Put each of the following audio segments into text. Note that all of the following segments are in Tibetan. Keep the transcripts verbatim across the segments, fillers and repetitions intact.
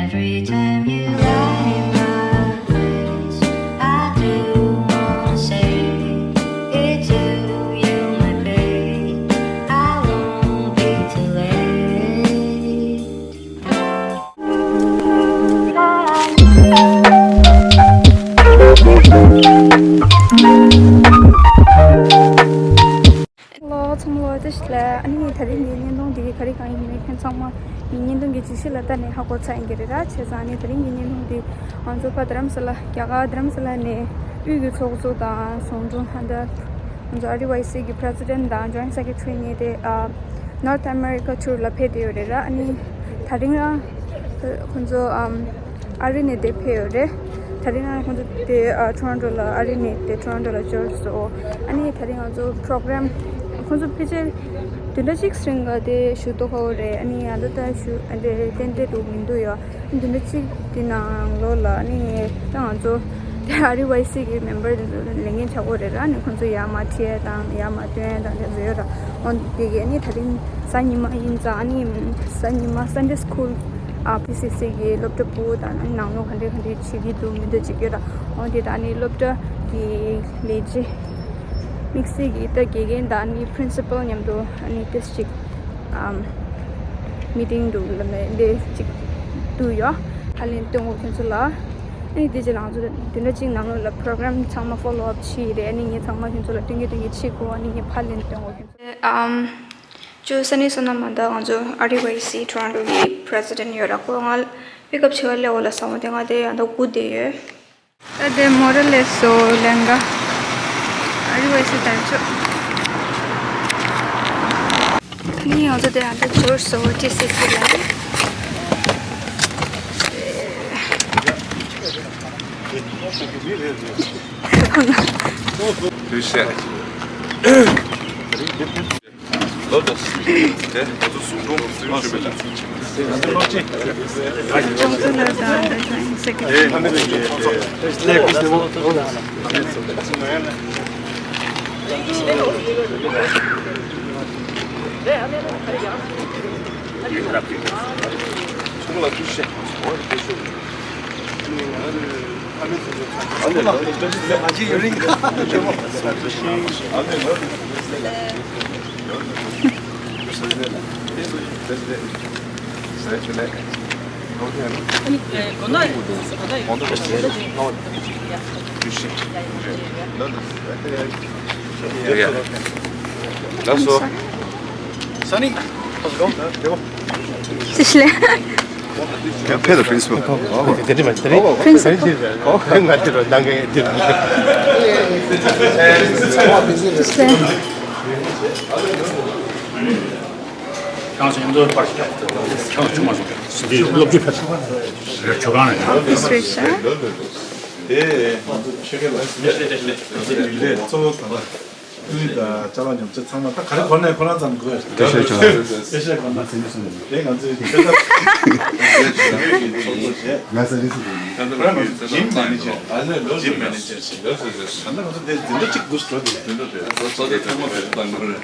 Every time you light my face, I do wanna say it's you, you my babe. I won't be too late. ལོ་ཚང་མ་ལོ་བདེ་ཞིག་ལ། ཨ་ནི་དེ་རིང་གི་བརྙན་ཐུང་འདི་ག་རེ་གང་ཡིན་མིན་ཁྱེད་ཚང་མ་ངའི་བརྙན་ཐུང་གི་བརྗོད་གཞི་ལ་ལྟ་ནས་ཧ་གོ་ཚར་ཡིན་གྱི་རེད་ར། བྱས་ཙང་ཨ་ནི་དེ་རིང་གི་བརྙན་ཐུང་འདི་ང་ཚོ་ཕ་རྡ་རམ་ས་ལ། རྒྱ་གར་རྡ་རམ་ས་ལ་ནས་དབུས་ཀྱི་ཚོགས་གཙོ་དང་ཟུང་དྲུང་ཧན་ད་ང་ཚོ་ཨར་ཌི་ཝའི་སི་གི་པི་རེ་སི་ཌེན་ཊི་དང་ཇོ་ཡིན་ཊི་སེ་ཀེ་ཊི་རི་གཉིས་དེ་ཨ་ནོར་ཐི་ཨ་མེ་རི་ཀ་ཊུར་ལ་ཕེབས་བསྡད་ཡོད་རེད་ར། ཨ་ནི་དེ་རིང་རང་ཁོང་ཚོ་ཨམ་ཨ་རི་ནས་དེ་ཕེབས་ཡོད་རེད། དེ་རིང་ང་ཁོང་ཚོ་དེ་ཨ་ཊོ་རོན་ཊོ་ལ་ཨ་རི་ནས་དེ་ཊོ་རོན་ཊོ་ལ་འབྱོར་སོང་། ཨ་ནི་དེ་རིང་ང་ཚོ་པོ་རོ་གྷ་རམ་ཁོང་ཚོ་ཕལ་ཆེར་བདུན་ཕྲག་གཅིག་རིང་ག་དེ་བཞུགས་འདུག་གོ་རེད། ཨ་ནི་ཡང་ད་ལྟ་བཞུགས་ཨ་དེ་ཏན་ཏན་འདུག་མི་འདུག་ཡ། བདུན་ཕྲག་གཅིག་དེ་ནང་ལོགས་ལ་ཨ་ནི་ད་ང་ཚོ་དེ་ཨར་ཨི་ཝའི་སི་གི་མེམ་བར་དེ་ཚོ་ལས་འགན་ཆགས་ཀྱི་ཡོད་རེད་ར། ཨ་ནི་ཁོང་ཚོ་ཡར་མར་ཁྲིད་དང་ཡར་མར་སྟོན་དང་དེ་ཚོ་ཡོད་ར། འོ་དེ་གི་ཨ་ནི་དེ་རིང་གཟའ་ཉི་མ་ཡིན་ཙང་ཨ་ནི་གཟའ་ཉི་མ་སན་ཌེ་སི་ཀུལ་ཨ་པི་སི་སི་གི་སློབ་གྲྭ་ཕྲུ་གུ་དང་ཨ་ནི་ནང་ལོགས་ག་འདྲས་ག་འདྲས་བྱེད་ཀྱི་འདུག་མི་འདུག་ཅིག་ཡོད་ར། འོ་དེ་དང་ཨ་ནི་སློབ་གྲྭ་གི་ལས་བྱེད་དམིགས་བསལ་གྱི་ད་དགེ་རྒན་དང་ཨ་ནི་པི་རིན་སི་པལ་མཉམ་དུ་ཨ་ནི་ཏོག་ཙམ་ཅིག་ཨམ་མི་ཊིང་འདུག་ལབ་ནས་འདི་ཅིག་འདུག་ཡོད། ཕར་ལན་སྟོན་དགོས་ཁྱོད་ཚོ་ལ། ཨ་ནི་དེ་རྗེས་ལ་ང་ཚོ་བདུན་ཕྲག་གཅིག་ནང་ལོགས་ལ་པོ་རོ་གྷ་རམ་ཚང་མ་ཕོ་ལོ་ཨབ་བྱས་རེད། ཨ་ནི་ངས་ཚང་མ་ཁྱོད་ཚོ་ལ་སྟོན་གྱི་སྟོན་གྱི་བྱེད་དགོས། ཨ་ནི་ངས་ཕར་ལན་སྟོན་དགོས་ཁྱོད་ཚོ། ཨམ་ཅོ་ས་ནི་སོ་ན་མ་ད་ང་ཚོ་ཨར་ཨི་ཝའི་སི་ཊོ་རོན་ཊོ་གི་པི་རེ་སི་ཌེན་ཊི་ཡོད་ར། ཁོ་ང་པིག་ཨབ་བྱེད་པ་སླེབས་འོ་ལ་ས་འོ་དེ་ང་དེ་ཡང་ད་སྒུག་བསྡད་ཡོད། ད་དེ་མོ་ར་ལས་སོ་ལེན་ག་ཨ་རི་ཝའི་སི་དར་ཆོ་ནི་ཡོང་ཚོ་དེ་ཡང་ད་འབྱོར་སོ་ཊི་སི་སི་ལ། ཁོ་ན། ཁྱོད་བཤད། ལོ་ལོ། དེ་ང་ཚོ་ཟུང་འབྲེལ་ཟུང་འབྲེལ་བྱས་པ་ལ། ཁོང་ཚོ་ལ་དང་འདྲ་ཞིང་སེ་ཀེ་ཊི་རི། ལགས་སོ། Sunny, how's it going? ཅི་ཞིག་ལས། ཡང་ཕེབས་དང་པི་རིན་སི་པལ། དེ་འདྲ་མ་རེད། དེ་རེད། པི་རིན་སི་པལ། ང་དེ་རུ་འདང་གི་དེ་རུ། ཅི་ཞིག་ལས། ཁྱེད་ཚོ་མཉམ་དུ་པར་ཞིག་རྒྱག་ཁྱེད་ཚོ་ཆུང་མ་སོང་། འདི་སློབ་ཕྲུག་ཕེབས་རེད། ཆུ་སྒང་ནས། ཨོ་ཕི་སི་རེད་ཤག་དེ་ང་ཚོ་ཆེད་མཁས་པ་ང་ཚོ་རིག་ལས་གཙོ་བོ་དང་། ཀུན་དང་ཅ་ལག་ཉོ་ཆ་ཚང་མ་ད་ག་རེ་གོ་ནས་ཁོ་རང་ཚང་དགོས། སྐད་ཆ་བྱུང་། སྐད་ཆ་གོ་ན་དེ་ང་ཚོའི་ཚོད་ལྟ་ཚོགས་པ་བྱས། ང་ས་རིས་སུ་ཁོ་རང་ང་ཚོ་ཇིམ་མེ་ནེ་ཇར། ཇིམ་མེ་ནེ་ཇར་ཞིག་ད་ལྟ་ང་ཚོ་དེ་འཛིན་གྲྭ་གཅིག་ཏུ་འགྲོ་འདུག་འཛིན་གྲྭ་དེ་ཚོགས་ཚོགས་ཚོགས་ཚང་མ་བེད་སྤྱོད་གཏང་དགོས་རེད།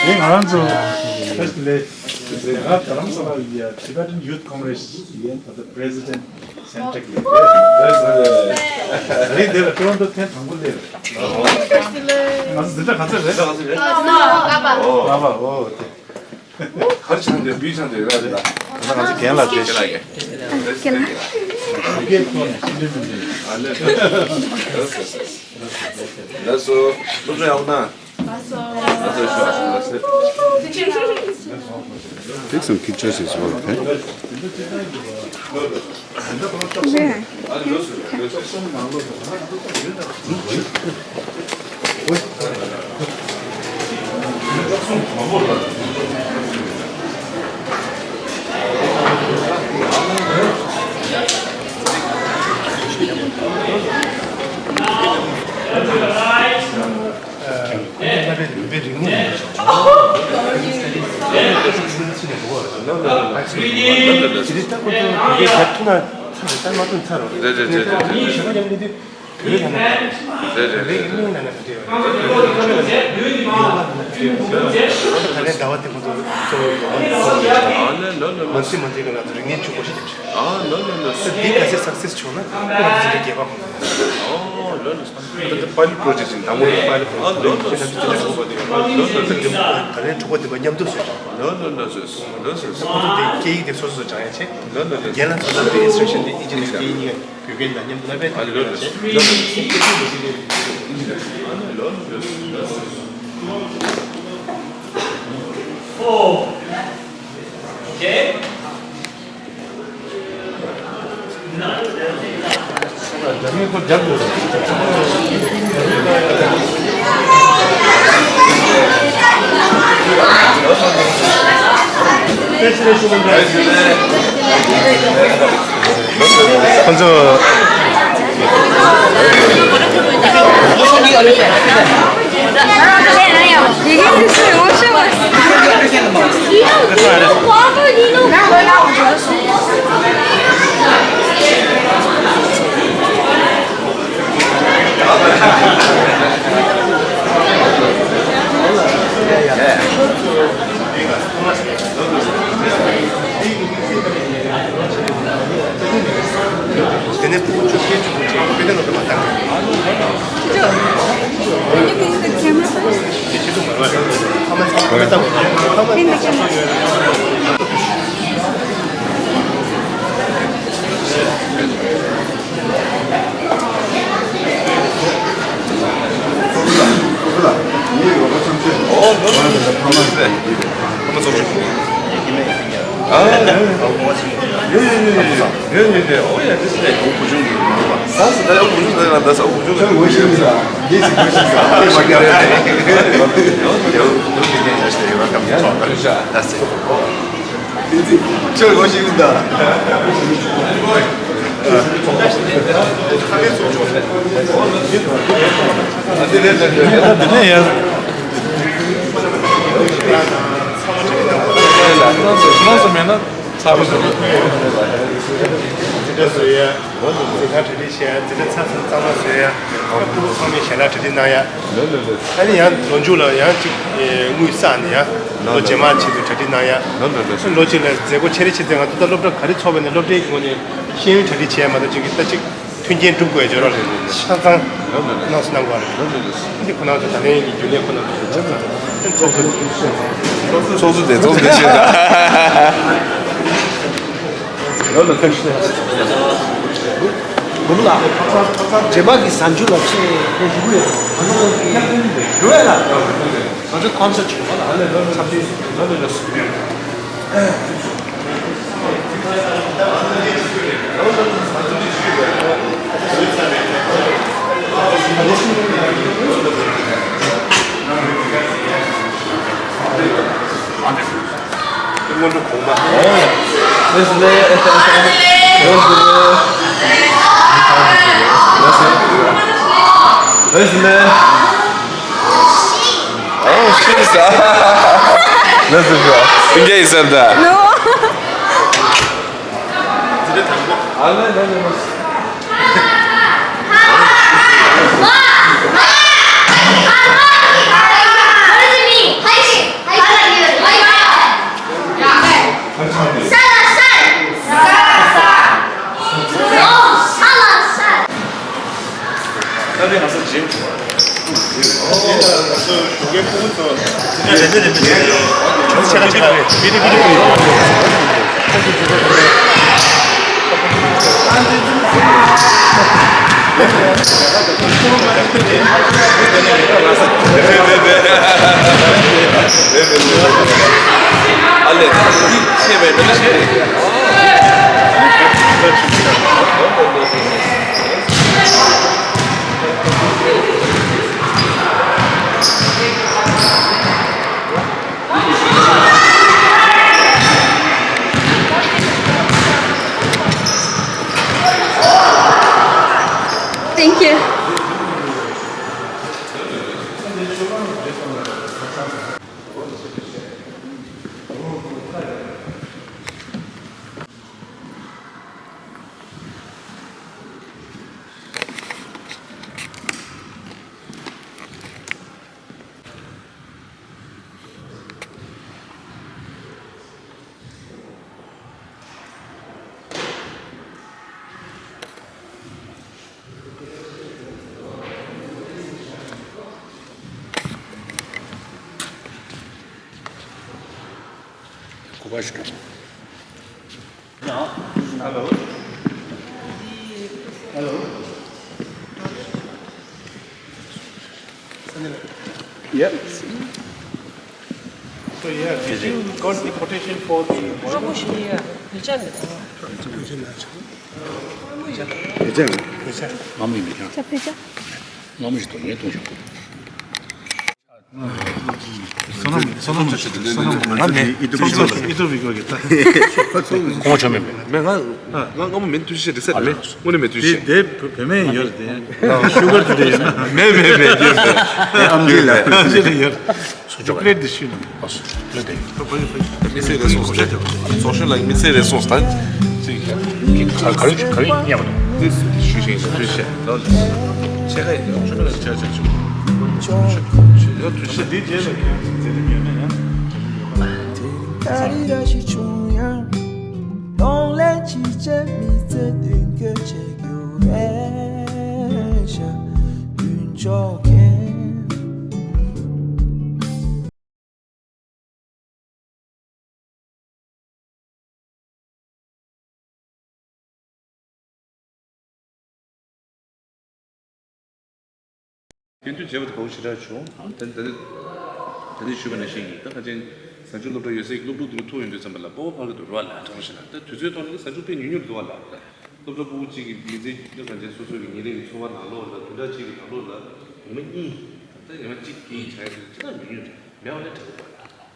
ངས་ང་རང་ཚོ་firstly རྒྱ་གར་རྡ་རམ་ས་ལ་ཡ་Tibetan Youth Congress ཡན་ད་ལྟ་President Center གི་རེད། དེ་ལ་ཀྲོན་ཏོ་ཐེངས་དང་པོ་སླེབས་རེད། ང་ཚོ་འཛིན་གྲྭ་ག་ཚོད་རེད། ལྔ་པ། ལྔ་པ། ཨོ་དེ། གར་ཆང་དེ་བི་ཆང་དེ་ར་རེད་ལ། ད་ང་ཚོ་རྒན་ལགས་དེ། རྒན་ལགས། ཨ་ལེ། ལགས་སོ། སློབ་གྲྭ་ཡག་པོ་གནང་། ལགས་སོ། ལགས་སོ། Take some pictures as well, okay? གཙོ་བོ་ཡོད་པ་ཡོད་པ་ཡོད་ཆེད་དང་། ཨ་ལེ་ལོ་ལོ་ལོ། མ་ཟིན་མ་འཛིན་གྱི་ང་ཚོ་རིག་གནས་ཕྱུག་པོ་ཞིག་བྱེད་ཆེད། ཨ་ལོ་ལོ་ལོ། འདི་ག་ཚད་སག་སེས་བྱུང་ན་ཁོ་རང་ཚོ་འཛིན་གྲྭའི་རྒྱལ་བ་ཁོང་ཚོ། ཨོ་ལོ་ལོ། ད་ལྟ་པའི་ལེཊ་པོ་རོ་ཇེཀཊ་ཅིག་དང་པོ་པའི་ལེཊ་པོ་རོ་ཇེཀཊ་ཅིག་ཨ་ལོ་ལོ་ལོ། ད་ལན་འཁྲུག་པ་འདི་པ་མཉམ་དུ་བཟོས་ཆོག་ལོ་ལོ་ལོ་ལོ་ལོ། ཁོང་ཚོ་དེ་སྐད་ཡིག་དེ་སོ་སོ་སྦྱང་ཡ་ཆེད། ལོ་ལོ་ལོ། རྒན་ལགས་ཚོ་ལ་དེ་ཨིན་སི་ཊྲག་ཤན་དེ་ཨིན་ཇི་ནི་ཡར་སི་སྐད་ཡིག་གཉིས་ཀ་བོད་སྐད་དང་མཉམ་དུ་ལ་བས། ཨ་ལོ་ལོ་ལོ། ཨ་ལོ་ལོ་ལོ། Okay. ཁོང་ཚོ། དེ་ནས་ཕྲུ་གུ་བཅུ་བཞི་བཅུ་དགུ་ཅིག་དཔེ་སྟོན་སློབ་གྲྭ་མ་བཏང་གི། Can you take the camera first? དེ་ཆེད་དུ་མ་རེད། ཕ་མ་ཚང་མ་བཏང་བ་རེད། ཕ་མ་ཚང་མ་ཡོད། ཨོ་ལོ་ལོ་ལོ། ཕ་མ་ཚོ། ཨ་ཡེ་ཡེ་ཡེ་ཡེ་ཡེ་ཡེ། ཨོ་ཡ། དེ་སུ་རེད། ཨོ་བུ་ཆུང་གི། ས་སུ་ད་ཡ། ཨོ་བུ་ཆུང་ད་ཡ། ད་ས་ཨོ་བུ་ཆུང་གི། ད་ངོ་ཤེས་མི་ས། དེ་སུ་ངོ་ཤེས་མི་ས། དེ་མ་རྒྱབ་རེད། ཡོ་ཡོ་ཡོ། དེ་ཡ་ཡ་ཡ། ད་ད་ད་སེ། ཁྱོད་ངོ་ཤེས་མི་འདུག་འདི་ནས་ཡར་ལ་ལ་ས་མེད་ན་ཚ་པོ་ཞིག་འཛིན་གྲྭ་བཟོ་ཡ། འཛིན་ཁང་གྲ་སྒྲིག་བྱེད་ཡ། འཛིན་གྲྭ་ཚང་མ་བཟོ་ཡ། ཕྲུ་གུ་ཚང་མས་ཞལ་ལག་གྲ་སྒྲིག་གནང་ཡ། ཨ་ནི་ཡང་ལོ་མཇུག་ལ་ཡང་ཅིག་དངུལ་བསགས་ནས་ཡང་ལོ་རྗེས་མ་ཆེད་དུ་གྲ་སྒྲིག་གནང་ཡ། ལོ་ལོ་ལོ། ལོ་གཅིག་ལ་མཛད་སྒོ་ཆེ་རེ་ཆེ་ཚེ་ང་ཚོ་ད་སློབ་གྲྭ་ག་རེ་ཚོགས་པ་ནས་སློབ་གྲྭའི་སྒོ་ནས་ཤེས་ཡོན་གྲ་སྒྲིག་བྱས་མ་གཏོགས་ཅིག་ད་ཅིག་མཐུན་རྐྱེན་སྒྲུབ་དགོས་ཡ་ཇོ་ར་ལོ་ལོ་ལོ། ཆ་ཚང་ལོ་ལོ་ལོ། གནང་སོང་གནང་དགོས་རེད། ལོ་ལོ་ལོ། འདི་ཁོ་ན་ཚོ་ད་ལན་གྱི་རྒྱུན་ལས་ཁོ་ན་ཚོ་ཆ་ཚང་ཚོགས་གཙོ། ཚོགས་གཙོ་དེ་ཚོགས་གཙོ་ཞེས་ད། ལོ་ལོ་ལོ། རྗེས་མ་གི་གཟའ་མཇུག་ལ་ཆེད་ཕེབས་ཞུ་གི་ཡོད། ཨ་ནི་ཁོང་གི་རུ་བས་ལ། ང་ཚོ་ཁོང་ཚོ་བྱུང་བ་ལ་ཚབ་ཏུ་ལོ་ལོ་ལོ། སྔོན་འགྲོ་གོང་མ། ལགས་སོ་ལགས། ལགས་སོ་ལགས། ཨོ་ཤེས་ས། ལགས་སོ་ལགས། སེང་གེ་ཡིན་ས་ད། ནོ། ཨ་ལེ་ལེ་ལེ་ལེ། Thank you. Hello. Hello. Yep. So, yeah, did you got the quotation for the Pecha? Pecha. Ngamo imi kya? Pecha, pecha. Ngamo ito ne to. Sonam, sonam, sonam. Ito bigo kita. Kongo chome me. Me nga, nga ngamo men tu shi de sa me. Ngone me tu shi. De, de, pe me yor de. Sugar de. Me, me, me, yor de. Am de la. Am de la yor. Chocolate de shi no. Mitsui ressource. Social like Mitsui ressource. That. Kari, kari, nyama. This is shooting, shooting. Check it. སྐྱོན་བརྗོད་བྱས་པ་དེ་བག་ཞེ་དྲག་བྱུང་། ད་ད་ད་ད་ཞུས་པ་ནང་བཞིན་གྱི་ད་ཁ་ཅན་གཟའ་མཇུག་སློབ་གྲྭ་ཡོད་སའི་སློབ་ཕྲུག་དེ་ཚོ་ཐུག་ཡོང་དུས་ཙམ་པ་ལ་སྤོ་བོ་ཕར་གི་འདུག་རོགས་ལ་དྲང་བཞིན་ལ་ད་དུས་ཚོད་ཐོག་ནས་གཟའ་མཇུག་དཔེ་ཉུང་ཉུང་འདུག་བ་ལ། སློབ་གྲྭ་ཕྲུ་གུ་གཅིག་གི་མི་ཚེ་ད་ག་ཅན་སོ་སོ་གི་ཉིན་རེ་གི་འཚོ་བ་ནང་ལོགས་ལ་བདུན་ཕྲག་གཅིག་གི་ནང་ལོགས་ལ་ཉི་མ་གཉིས་ད་ཉི་མ་གཅིག་གཉིས་བྱ་ཡ་དེ་ཅི་ལྟར་ཉུང་ཉུང་རེད། མེད་པ་ལས་དྲག་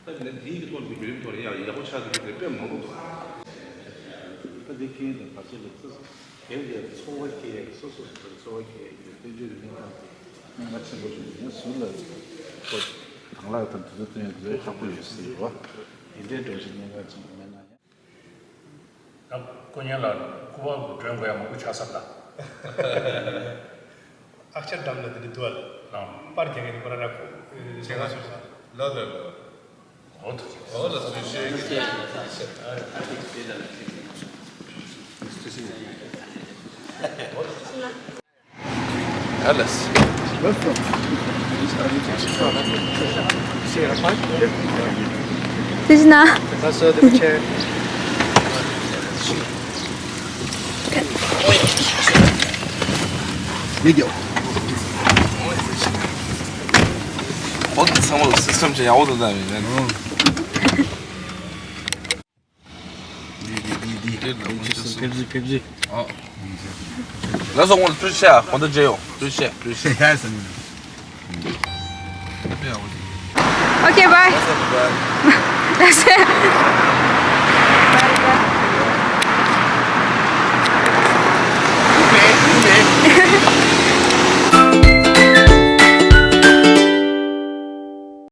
པ་རེད། ད་ནི་དེའི་གི་ཐོག་ནས་བརྒྱུད་རིམ་ཐོག་ནས་ཡང་ཡག་པོ་ཆགས་ཐུབ་ཀྱི་དེ་དཔེ་མང་པོ་འདུག་ད་འདི་ཁྱེད་དང་བར་ཆད་ལ་ཚེ་སྒེར་གྱི་འཚོ་བ་སྐྱེལ་ཡག་གི་སོ་སོ་སོ་སོའི་འཚོ་བ་སྐྱེལ་ཡག་གི་བསྟན་བཅོས་ཀྱི་གནས་སྟངས་དེ་གནད་འགག་ཆེན་པོ་བྱུང་ནས་ཟུར་ལ་ཁོ་དང་བླངས་དང་དུས་ཚོད་བཏོན་ཡག་དེ་ཁག་པོ་ཡོད་སྲིད་པ། འདི་འདྲའི་འགྲོ་བཞིན་གནད་འགག་ཅིག་མེད་ན་ཡང་། ད་ཀུ་ཉན་ལ་སྐུ་པར་སྒྲོན་དགོས་ཡ་མང་པོ་ཆགས་ས་ལ། ཨག་ཆ་འགྲམ་ལ་དེ་འདྲ་འདུག་ཨ། ཨང་། པར་རྒྱག་མཁན་ཁོ་རང་ར་ཁོ་ཆེ་ཁ་སོ་ས། ལ་ལ་ལ། འོ་ད་ཅི། འོ་ལ་སུས་ཤེས་ཀྱི། ཨ་ལས། དེ་བཞིན་ན། ལགས་སོ། ཐུགས་རྗེ་ཆེ། འོ་དེ་ཚང་མ་ལ་སིས་ཊམ་ཅིག་ཡག་པོ་འདུག་ད་མི་ངན། འདི་འདི་འདི་འདི། ཕེབས་ཟིན་ཕེབས་ཟིན། ཨ། ལགས་སོ། ཁོང་ལ་ཐུགས་རྗེ་ཆེ། གོང་ད་མཇལ་ཡོང་། ཐུགས་རྗེ་ཆེ། ཐུགས་རྗེ་ཆེ། ཡ་ཟེར་མི་འདུག་ཨོ་ཁེ་བྷའི། ལགས་སོ། བྷའི་བྷའི། ལགས་སོ།